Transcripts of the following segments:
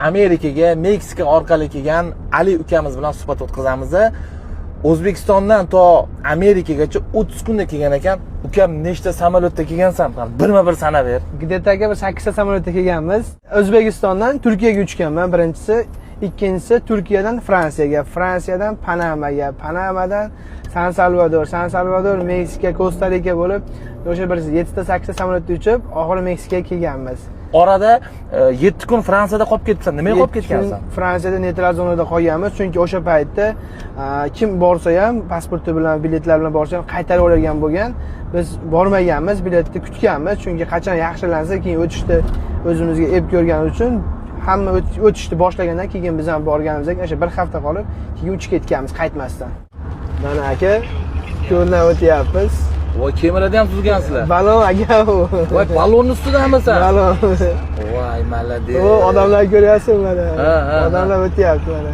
Amerikaga Meksika orqali kelgan Ali ukamiz bilan suhbat o'tkazamiz. O'zbekistondan to Amerikagacha 30 kunda kelgan ekan. Ukam, nechta samolyotda kelgansan? Birma bir sanab ber. Где-то, aka, bir sakkizta samolyotda kelganmiz. O'zbekistondan Turkiyaga uchganman birinchisi, ikkinchisi Turkiyadan Fransiyaga, Fransiyadan Panamaga, Panamadan San Salvador, San Salvador, Meksika, Kosta Rika bo'lib, o'sha bir yettita, sakkizta samolyotda uchib, oxiri Meksikaga kelganmiz. Orada 7 kun Fransiyada qolib ketibsan. Nimaga qolib 7 kun ketgansan? Fransiyada neytral zonada qolganmiz, chunki o'sha paytda kim borsa ham, pasporti bilan, biletlar bilan borsa ham, qaytarib olgan bo'lgan. Biz bormaganmiz, biletni kutganmiz, chunki qachon yaxshilansa, keyin o'tishni o'zimizga ep ko'rgani uchun. Hamma o'tishni boshlagandan keyin biz ham borganimizda, o'sha bir hafta qolib, keyin uchib ketganmiz qaytmasdan. Mana, aka, ko'ldan o'tyapmiz. Voy, kemalarda ham suzgansizlar. Balon, aka, u. Voy, ballonni ustidamisan? Balon. Voy, молодец. U odamlar, ko'ryapsizmi, mana? Ha. Odamlar o'tyapti, mana.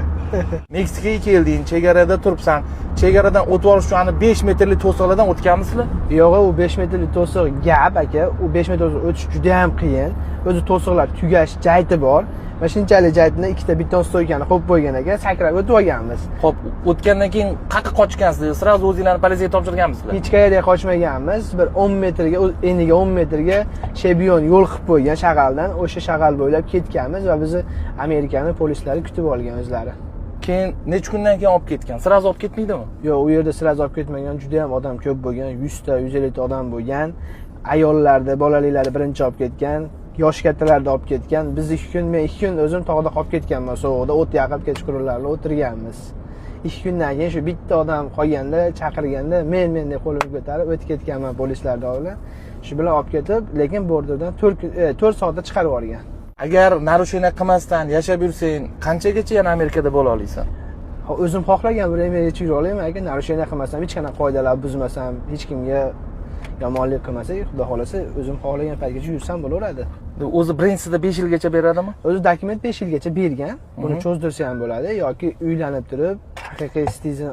Meksikaga kelding, chegarada turibsan. Chegaradan o'tib olish uchun ana 5 metrli to'siqlardan o'tganmisizlar? Yo'q, u 5 metrli to'siq gap, aka. U 5 metr to'siq o'tish juda ham qiyin. O'zi to'siqlar tugash jayti bor va shunchalik jaytini ikkita beton стойка ni qo'yib qo'ygan aka, sakrab o'tib olganmiz. Xo'p, o'tgandan keyin qayerqa qochgansizlar? Сразу o'zinglarni politsiyaga topshirganmisizlar? Hech qayerga qochmaganmiz. Bir 10 metrga, eniga 10 metrga щебён yo'l qilib qo'ygan shag'aldan, o'sha shag'al bo'ylab ketganmiz va bizni Amerikani polislari kutib olgan o'zlari. Keyin necha kundan keyin olib ketgan? Сразу olib ketmaydimi? Yo'q, u yerda сразу olib ketmagan, juda ham odam ko'p bo'lgan, 100 ta, 150 ta odam bo'lgan. Ayollarni, bolalilarni birinchi olib ketgan, yosh kattalarni olib ketgan. Biz 2 kun, men 2 kun o'zim tog'da qolib ketganman, sovuqda o't yoqib, kechqurunlarni o'tirganmiz. 2 kundan keyin shu bitta odam qolganda, chaqirganda, men men deb qo'limni ko'tarib o'tib ketganman polislarni oldida. Shu bilan olib ketib, lekin borderdan 4 soatda chiqarib yuborgan. Agar нарушение qilmasdan yashab yursang, qanchagacha yana Amerikada bo'la olasan? O'zim xohlagan bir Amerikaga yura olaman, aka. Нарушение qilmasam, hech qanaqa qoidalar buzmasam, hech kimga yomonlik qilmasak, xudo xohlasa, o'zim xohlagan paytgacha yursam bo'laveradi. O'zi birinchisida 5 yilgacha beradimi? O'zi dokument 5 yilgacha bergan. Buni cho'zdirsa ham bo'ladi yoki uylanib turib, haqiqiy citizen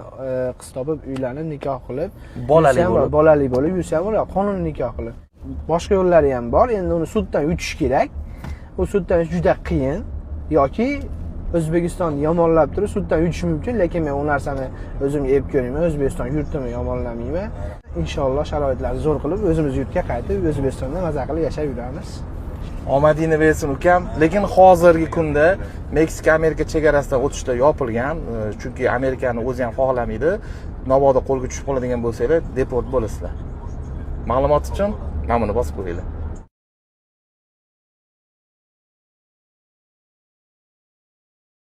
qiz topib, uylanib, nikoh qilib, Bolali yursa ham bo'lib. Bolali bo'lib yursa ham bo'ladi, qonuniy nikoh qilib. Boshqa yo'llari ham bor, endi uni suddan yutish kerak. U suddan yutish juda qiyin yoki O'zbekistonni yomonlab turib suddan yutish mumkin, lekin men u narsani o'zimga ep ko'rmayman, O'zbekiston yurtimni yomonlamayman. Inshaalloh, sharoitlarni zo'r qilib, o'zimiz yurtga qaytib, O'zbekistonda maza qilib yashab yuramiz. Omadingni bersin, ukam. Lekin hozirgi kunda Meksika Amerika chegarasidan o'tishda yopilgan, chunki Amerikani o'zi ham xohlamaydi. Mabodo qo'lga tushib qoladigan bo'lsanglar, deport bo'lasizlar. Ma'lumot uchun mana buni bosib qo'yinglar.